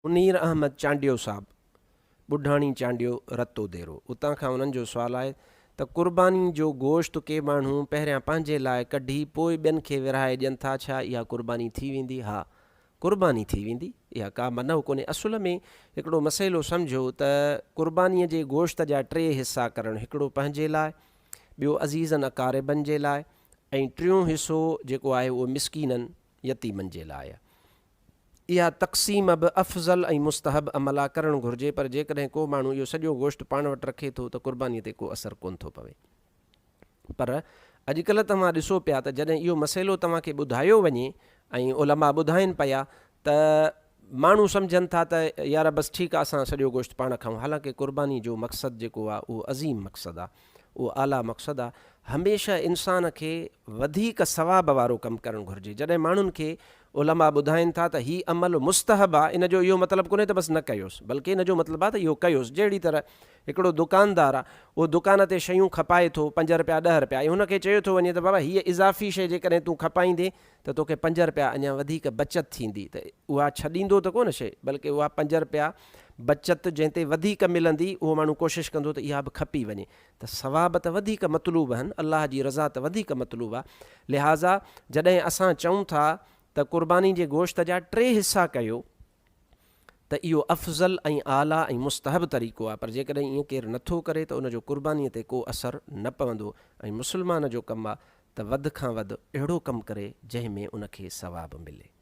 منير احمد چانڊيو صاحب، ٻڍاڻي چانڊيو، رتو ديرو، اتان کان انهن جو سوال آهي ته قرباني جو گوشت ڪي ماڻهو پهريان پنهنجي لاء ڪڍي پوء ٻين کي ورهائي ڏين ٿا ڇا اها قرباني ٿي ويندي؟ ها قرباني ٿي ويندي اها ڪا منع ڪونهي اصل ۾ هڪڙو مسئلو سمجهو ته قرباني جي گوشت جا ٽي حصا ڪرڻ هڪڙو پنهنجي لاء ٻيو عزيزن اقاربن جي لاء ۽ ٽيون حصو جيڪو آهي اهو مسڪينن يتيمن جي لاء. اها تقسيم به افضل ۽ مستحب عمل آ، ڪرڻ گهرجي، پر جيڪڏهن ڪو ماڻهو اهو سڄو گوشت پاڻ وٽ رکي ٿو ته قربانيء تي ڪو اثر ڪونه ٿو پوي. پر اڄڪلهه توهان ڏسو پيا ته جڏهن اهو مسئلو توهان کي ٻڌايو وڃي ۽ علماء ٻڌائين پيا ته ماڻهو سمجهن ٿا ته يار بس ٺيڪ آ اسان سڄو گوشت پاڻ کائون حالانڪه قرباني جو مقصد جيڪو آ اهو عظيم مقصد آ اهو اعليٰ مقصد آ. هميشه انسان کي وڌيڪ ثواب وارو ڪم ڪرڻ گهرجي. جڏهن ماڻهن کي علماء ٻڌائين ٿا ته هي عمل مستحب آ، ان جو اهو مطلب ڪونهي ته بس نه ڪيوس، بلڪه ان جو مطلب آ ته اهو ڪيوس. جهڙي طرح هڪڙو دڪاندار آ، اهو دڪان تي شيون کپائي ٿو پنج رپيا ڏهه رپيا ۽ هن کي چيو ٿو وڃي ته بابا هيء اضافي شيء جيڪڏهن تون کپائيندين ته توکي پنج رپيا اڃا وڌيڪ بچت ٿيندي ته اها ڇڏيندو ته ڪونه شيء بلڪه اها پنج رپيا بچت جنهن تي وڌيڪ ملندي اهو ماڻهو ڪوشش ڪندو ته اها به کپي وڃي ته ثواب ته وڌيڪ مطلوب آهن الله جي رضا ته وڌيڪ مطلوب آهي لهٰذا جڏهن اسان چئون ٿا ته قرباني جي گوشت جا ٽي حصا ڪيو ته اهو افضل ۽ اعليٰ ۽ مستحب طريقو آهي پر جيڪڏهن ائين ڪير نٿو ڪري ته ان جو قرباني تي ڪو اثر نه پوندو ۽ مسلمان جو ڪم آهي ته وڌ کان وڌ اهڙو ڪم ڪري جنهن ۾ ان کي ثواب ملي.